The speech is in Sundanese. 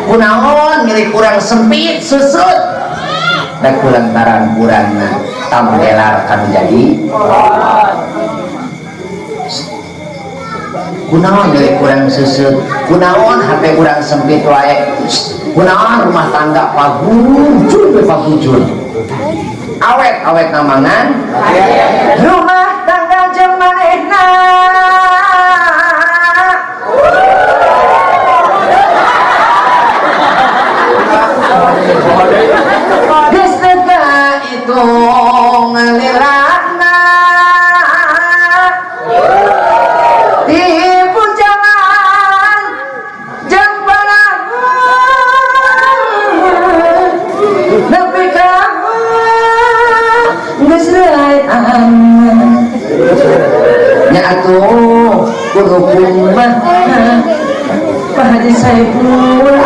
Kunaon milik kurang sempit susut? Da kulantaran kurangna tampelar kanu jadi. Kunaon milik kurang susut? Kunaon hati kurang sempit wae? Kunaon rumah tangga pabujun we pabujun? Awet awet namangan rumah tangga jeung manehna. Geus teu kahitung lilana di pujangan jeung parawan nepi ka geus laean nya atuh kudu kumaha Pak Haji Saiful.